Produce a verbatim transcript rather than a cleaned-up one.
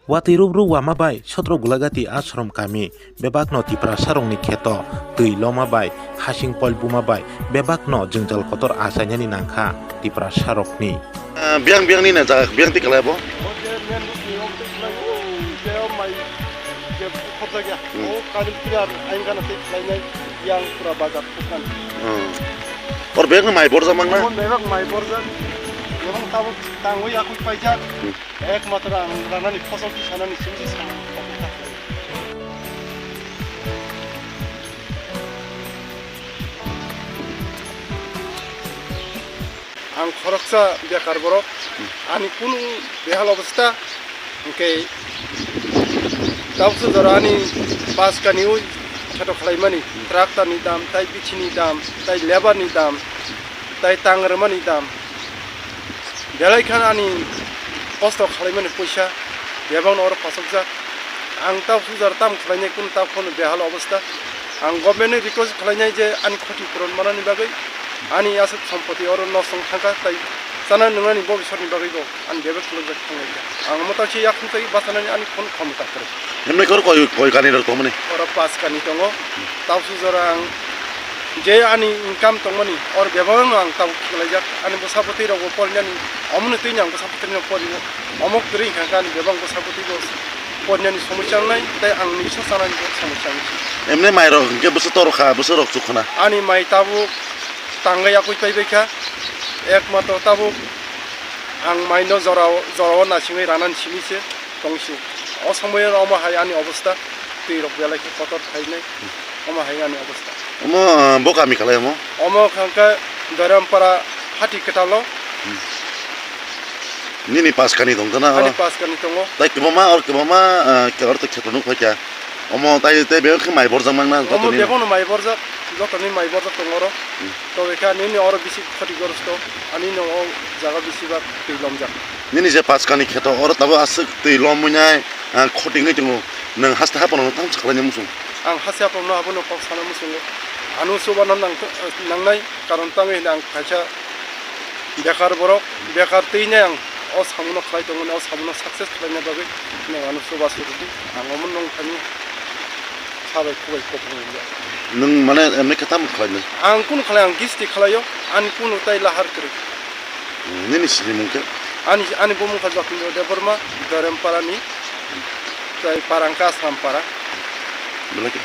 Watwi rubru wama bai Sotro Gulagati Ashram kami bebakno Tiprasarokni kheto twi loma bai hasing pol buma bai bebakno jwngjal kotor achainani nangkha Tiprasarokni. Ah, biang biang ni na jaga biang ti kalai bo. O je main road ni omo tei khlai o, je o mai je khobjak ya. Hmm. O current pillar ain gana tei khlainai yang pura bazar phukan. Hmm. Or bebak mai borjak mang na? Omo bebak mai borjak. Ebong tabuk tangwi yakui paijak. Hmm. Ekmatro ang ranani phosok sanani simi se samung. Ang khoroksa bekar borok, ani kunu behal obostha, hwnkhe tabuksa jora ani paskani ui kheto khlaimani, tractor ni dam, tai bichini dam, tai lebar ni dam, tai tangrwmani dam, belai khan ani kosto khlaimani puisa bebakno oro phasokjak. Ang tabuksa jora tam khlainai kunu tabuk phano behal obostha. Ang government ni request khlainai je ani khoti puron manani bagwi. Ani aswk sompoti oro nosong thangkha, tai chana nwngnani bobisotni bagwibo ani bebak khulukjak thanglaikha. Ang omo tangse yakung tei bachanani ani phone khomta kwrwi. Himnai khe oro koi, koi kani rok tongmani? Oro pas kani tongo. Tabuksa jora ang je ani income tongmani, oro bebakno ang tabuk khwlaijak. Ani bwsa bwtwi rokbo porinani, omono twini ang bwsa bwtwino porio. Omo kwrwi hwnkha khe ani bebak bwsa bwtwibo porinani somosya wngnai, tei ang nisa chanani bo somosya wngnai. Emne mai rok hwnkhe bwsa toro kha, bwsa rok chuk khna? Ani mai tabuk tangwi yakui paibai kha, ekmatro tabuk ang maino jorao, jorao nasingwi ranani simi se tongsu. O somoyo omo hai ani obostha, twi rok belai khe kotor khainai, omo hai ani obostha. Omo, ah, bo kami khalai omo? Omo khangkhe Doirampara hati kwtalo. Nini paskani tongkha na ani oro? Paskani tongo. Tai kwbangma, oro kwbangma, ah, oro to kheto nuk phaikha. Omo tai, tai bebak khe mai borjak mang na omo jotoni? Bebakno mai borjak, jotoni mai borjak tongo oro. Hmm. To ekha nini oro bisi khoti goros to, ani no o jaga bisi ba twi lomjak. Nini je paskani kheto oro tabuk aswk twi lomwi nai, ah, khoti wngwi tongo. Nwng haste hapano tamo sakhlai nai muchung? Ang haste hapano abono kok sana muchungo. Ano chubano nang, nangnai. Karon tangwi hwnwi ang kaisa bekar borok, bekar twi nai ang o samungo khlai tongmani, o samungo success khlaina bagwi nwng ano chubachu rwdi. Ang omo nwng thani sabai khubai kok wngya. Nwng mane emne khe tamo khlainai? Ang kunu khlai, ang gisti khlaio, ani kunu tai lahar kwrwi. Hmm, nini sinimung khe? Ani, ani bumung kha Jotindra Debbarma, Doremparani, tai Parangka Asrampara. Belai khe?